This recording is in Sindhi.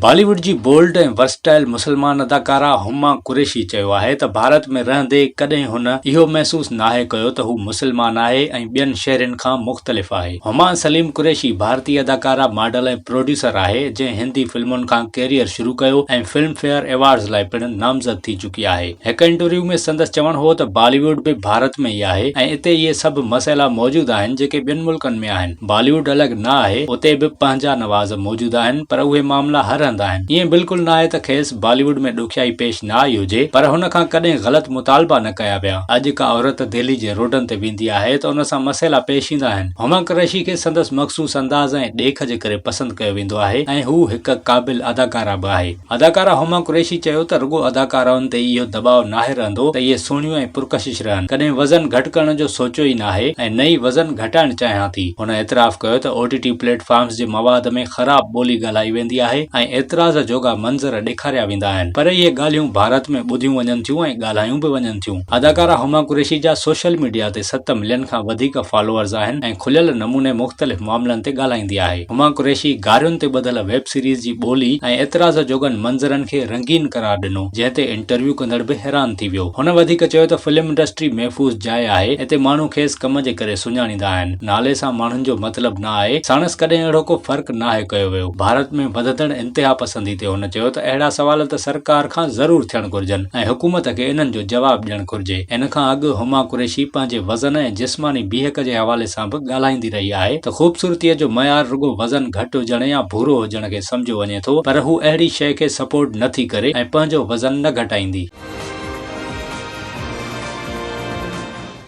بالي ووڊ جي بولڊ ۽ ورسٽائل مسلمان اداڪارا هما قريشي چيو آهي ته ڀارت ۾ رهندي ڪڏهن هن اهو محسوس ناهي ڪيو ته هو مسلمان آهي ۽ ٻين شهرين کان مختلف آهي. هما سليم قريشي ڀارتي اداڪارا، ماڊل ۽ پروڊيوسر آهي جنهن هندي فلمن کان ڪيريئر شروع ڪيو ۽ فلم فيئر ايوارڊز لاء پڻ نامزد ٿي چڪي آهي. هڪ انٽرويو ۾ سندس چوڻ هو ته بالي ووڊ به ڀارت ۾ ئي آهي ۽ اتي اهي سڀ مسئلا موجود آهن جيڪي ٻين ملڪن ۾ آهن. بالي ووڊ الڳ نه آهي، اتي به پنهنجا نواز موجود آهن پر اهي معاملا هر هنڌ آهن. ائين بلڪل ناهي ته کيس بالي ووڊ ۾ ڏکيائي پيش نه آئي هجي پر هن کان ڪڏهن غلط مطالبا نه ڪيا ويا. اڄ ڪا عورت دهلي جي روڊن تي ويندي آهي ته ان سان مسئلا پيش ايندا آهن. هما قريشي کي سندس مخصوص انداز ۽ ڏيک جي ڪري پسند ڪيو ويندو آهي ۽ هو هڪ قابل اداڪارا به آهي. اداڪارا هما قريشي چيو ته رڳو اداڪارائن تي ئي اهو دٻاء ناهي رهندو ته اهي سهڻيون ۽ پرڪشش رهن، ڪڏهن وزن گهٽ ڪرڻ جو سوچيو ئي ناهي ۽ نه ئي وزن گهٽائڻ چاهيان ٿي. هن اعتراف ڪيو ته او ٽي ٽي پليٽ فارمز جي مواد ۾ خراب ٻولي ڳالهائي ويندي آهي ۽ اعتراض جوڳا منظر ڏيکاريا ويندا آهن پر اهي ڳالهيون ڀارت ۾ ٻڌيون وڃن ٿيون ۽ ڳالهايون به وڃن ٿيون. اداڪارا هما قريشي جا سوشل ميڊيا تي ست ملين کان وڌيڪ فالوورز آهن ۽ کليل نموني مختلف معاملن تي ڳالهائيندي آهي. هما قريشي گارين تي ٻڌل ويب سيريز جي ٻولي ۽ اعتراض جوڳن منظرن کي رنگين قرار ڏنو، جنهن تي انٽرويو ڪندڙ به حيران ٿي ويو. هن وڌيڪ چيو ته فلم انڊسٽري محفوظ جاء آهي، اتي ماڻهو کيس ڪم جي ڪري سڃاڻيندا آهن، نالي سان ماڻهن جو مطلب نه آهي، ساڻس ڪڏهن اهڙو ڪو فرق ناهي ڪيو ويو. ڀارت ۾ وڌندڙ انتهاپسندي تي هن چيو ته اهڙا سوال ته سرڪار کان ضرور ٿيڻ گهرجن ۽ حڪومت کي انهن جو جواب ڏيڻ گهرجي. ان کان اڳ هما قريشي پنهنجي وزن ۽ جسماني بيهڪ جي حوالي سان به ڳالهائيندي رهي آهي ته خوبصورتيء جو معيار رڳو وزن گهٽ هجڻ يا ڀورو هجڻ کي سمجهيو وڃي ٿو پر هو اهڙي شيء کي سپورٽ نه ٿي ڪري ۽ پنهنجو وزن نه گهٽائيندي.